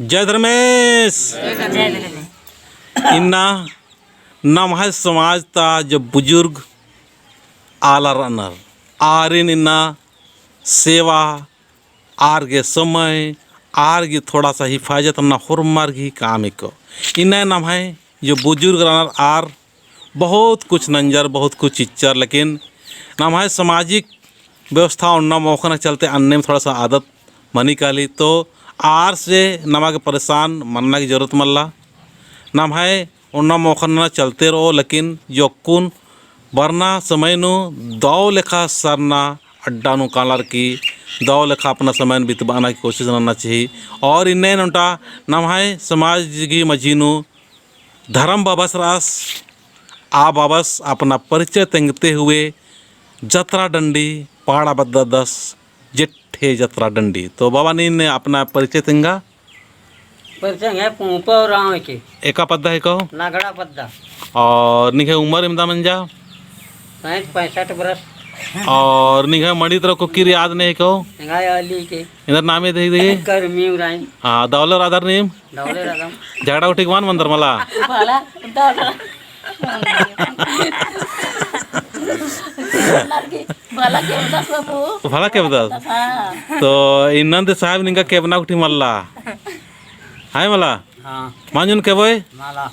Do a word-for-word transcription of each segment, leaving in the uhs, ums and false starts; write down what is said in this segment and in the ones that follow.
जय धर्मेस। जय धर्मेस। इन्ना नम्है समाज ता जो बुजुर्ग आलर रअनर, आरिन इन्ना सेवा, आर गे समय, आर गे थोड़ा सा हिफाजत नना होरमर गही काम हिको। इन्ना नम्है जो बुजुर्ग रअनर आर बहुत कुछ नंजर, बहुत कुछ चिच्चर, लेकिन नम्है सामाजिक व्यवस्था ओन्ना मोख़ना चलते अन्नेम थोड़ा सा आदत मनी काली, तो आर से नमा गे परेशान मन्ना की जरूरत मल्ला। नम्है ओन्ना मोख़ना चलते रओ, लेकिन जो अक्कुन बरना समय नू दव लेखा सरना अड्डा नू कालर की दव लेखा अपना समय नू बितबाना की कोशिश नन्ना चाही। और इन्ने ओन्टा नम्है समाज गही मझी नू धरम बाबस रअस, आ बाबस अपना परिचय तेंगते हुए जतरा डंडी पाड़ा बद्दादस जेठे जतरा डंडी। तो बाबा नीन अपना परिचय तेंगा। परिचय है पूंपा और आँव के। एका पद्दा है कहो? नागड़ा पद्दा। और निंग्है उमर इमदा मंजा? साठ पैंसठ बरस। और निंग्है मड़ी तरह कोकिर याद नहीं कहो? निंग्है अली के। इन्दर नामे दे दे। करमी उराइन। हाँ, दौलर आदर नीम? दौलर आदम। झगड़ा उठिक मान मंदर मला? भला, दौलर। भला के बदस बाबू। भला के बदस? हाँ। तो इन्नन ते साहब निंगा केबना उठी मल्ला। हाय मला? हाँ। मांजुन केबोय? मला।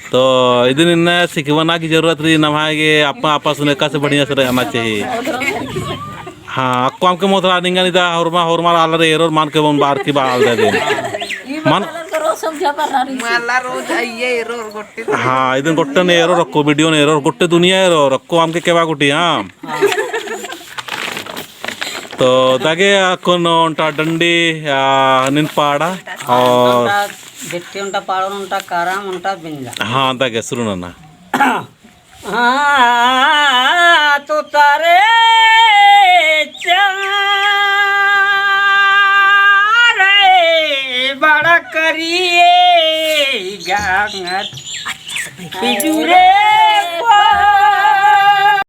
तो इदिन इन्ना सिखबना की जरूरत रई, नम्है गे आपा आपस में एकासे बढ़िया से रहना चाहिए। हाँ, अक्कु अमके मोथरा निंगा निदा होरमा, होरमा आलर एरोर मान के बन बार की बाल दे दिन। मान माला रोज आइए एरोर गोट्टे। हाँ, इदिन गोट्टन एरोर अक्कु video न एरोर गोट्टे दुनिया एरोर अक्कु अमके केबा गुटी, हाँ। तो दागे अक्कुन ओन्टा डंडी, आ, नीन पाड़ा और ओन्टा जेठे ओन्टा पाड़ो ओन्टा कारम ओन्टा बिंजा। हाँ, दागे शुरू नना। हाँ, तो तारे चारे बड़ा करिए गांगत खिजुरे।